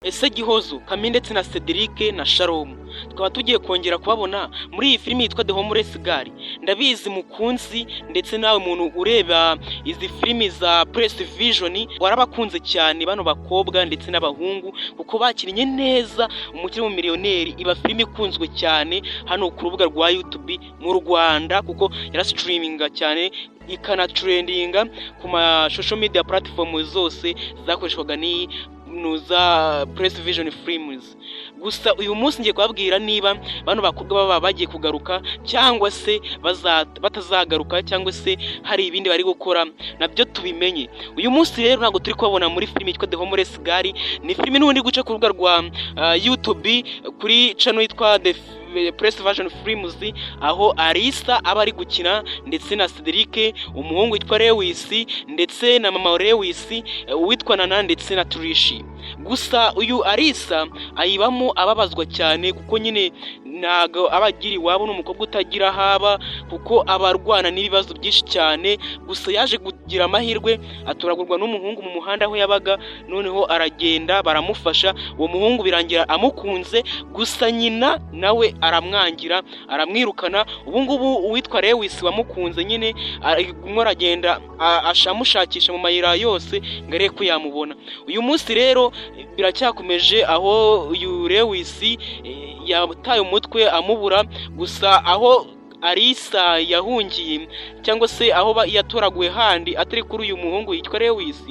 Ese Gihozo, Kami ndetse na Cedric na Shalom tukaba tugiye kongera kubabona muri iyi filimi yitwa The Homeless Girl? Ndabizi mukunzi, ndetse nawe muntu ureba izi filimi za Press Vision, warabakunze cyane bano bakobwa ndetse n'abahungu kuko bakinnye neza Umukire w'Umumiliyoneri. Iba filimi ikunzwe cyane hano ku rubuga rwa YouTube mu Rwanda, kuko yarastreaminga cyane, ikanatrendinga ku ma social media platform zose zakoreshwaga n'iyi nuza Press Vision Films. Gusa uyu munsi ngiye kubabwira niba bano bakobwa baba bagiye kugaruka cyangwa se batazagaruka, cyangwa se hari ibindi bari gukora, nabyo tubimenye. Uyu munsi rero ntabwo turi kubabona muri filimi yitwa The Homeless Girl. Ni filimi n'ubundi guca ku rubuga rwa YouTube kuri channel yitwa The Press Vision Films, aho Alisa aba ari gukina ndetse na Cedric, umuhungu witwa Lewis ndetse na mama Lewis uwitwa Nana ndetse na Trish. Gusa uyu Alisa ayibamo ababazwa cyane kuko nyine ntago aba agira iwabo, ni umukobwa utagira aho aba kuko aba arwana n'ibibazo byinshi cyane. Gusa yaje kugira amahirwe atoragurwa n'umuhungu mu muhanda aho yabaga, noneho aragenda baramufasha. Uwo muhungu birangira amukunze, gusa nyina nawe aramwangira, aramwirukana. Ubu ngubu uwitwa Lewis wamukunze nyine arimo aragenda amushakisha mu mayira yose ngo arebe ko yamubona. Uyu munsi rero biracyakomeje, aho uyu Lewis yataye umutwe amubura. Gusa aho Alisa yahungiye cyangwa se aho yatoraguye handi atari kuri uyu muhungu witwa Lewis,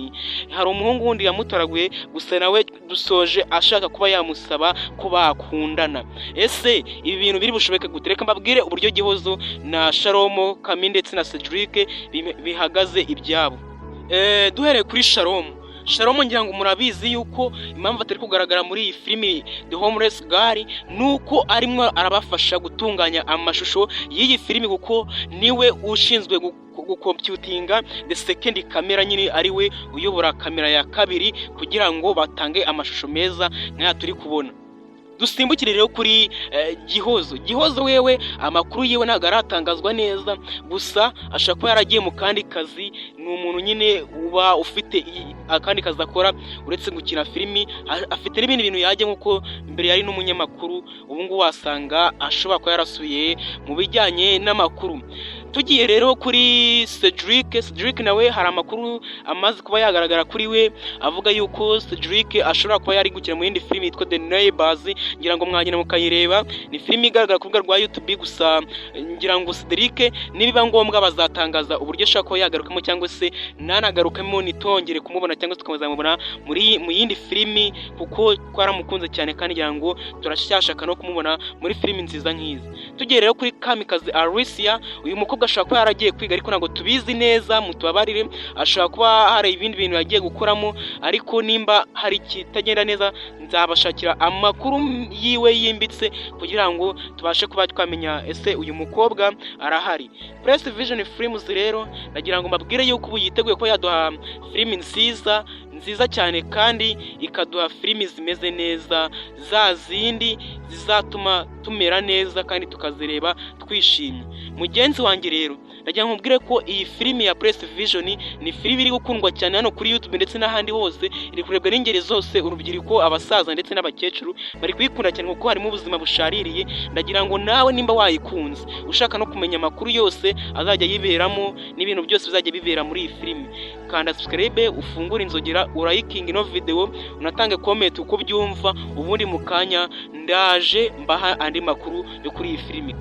hari umuhungu wundi yamutoraguye, gusa nawe dusoje ashaka kuba yamusaba ko bakundana. Ese ibi bintu biri bushoboke gute? Reka mbabwire uburyo Gihozo na Shalom, Kami ndetse na Cedric bihagaze ibyabo. Duhereye kuri Shalom. Shalom, ngira ngo murabizi yuko impamvu atari kugaragara muri iyi filimi The Homeless Girl nuko arimo arabafasha gutunganya amashusho y'iyi filimi, kuko niwe ushinzwe gucomputinga the second camera, nyine ari we uyobora kamera ya kabiri kugira ngo batange amashusho meza nk'aya turi kubona. Dusimbukire rero kuri Gihozo. Gihozo wewe amakuru yiwe ntabwo aratangazwa neza, gusa ashobora kuba yaragiye mu kandi kazi. Ni umuntu nyine uba ufite akandi kazi akora uretse gukina filimi, afite n'ibindi bintu yajya, nk'uko mbere yari n'umunyamakuru. Ubu ngubu wasanga ashobora kuba yarasubiye mu bijyanye n'amakuru. Tugiye rero kuri Cedric. Cedric nawe hari amakuru amaze kuba yagaragara kuri we avuga yuko Cedric ashobora kuba yari gukina mu yindi filimi yitwa The Neighbors. Ngira ngo mwagenda mukayireba, ni filimi igaragara ku rubuga rwa YouTube. Gusa ngira ngo Cedric nibiba ngombwa bazatangaza uburyo ashobora kuba yagarukamo cyangwa se nanagarukamo, nitongere kumubona cyangwa se tukazamubona muri mu yindi filimi, kuko twaramukunze cyane kandi ngira ngo turacyashaka no kumubona muri filimi nziza nk'izi. Tugiye rero kuri Kamikazi Alicia, uyu mukobwa ashobora kuba yaragiye kwiga, ariko ntabwo tubizi neza, mutubabarire. Ashobora kuba hari ibindi bintu yagiye gukoramo, ariko nimba hari ikitagenda neza nzabashakira amakuru yiwe yimbitse kugira ngo tubashe kuba twamenya ese uyu mukobwa arahari. Press Vision Films rero nagira ngo mbabwire yuko ubu yiteguye ko yaduha filimi nziza nziza cyane, kandi ikaduha filimi zimeze neza, za zindi zizatuma tumera neza kandi tukazireba twishimye. Mugenzi wanjye rero, ndagira ngo nkubwire ko iyi filimi ya Press Vision ni filimi iri gukundwa cyane hano kuri YouTube ndetse n'ahandi hose, iri kurebwa n'ingeri zose, urubyiruko, abasaza ndetse n'abakecuru bari kuyikunda cyane kuko harimo ubuzima bushaririye. Ndagira ngo nawe nimba wayikunze, ushaka no kumenya amakuru yose azajya yiberamo n'ibintu byose bizajya bibera muri iyi filimi, kanda subscribe, ufungure inzogera, urayikinga ino video, unatange comment uko ubyumva. Ubundi mu kanya ndaje mbaha andi makuru yo kuri iyi filimi.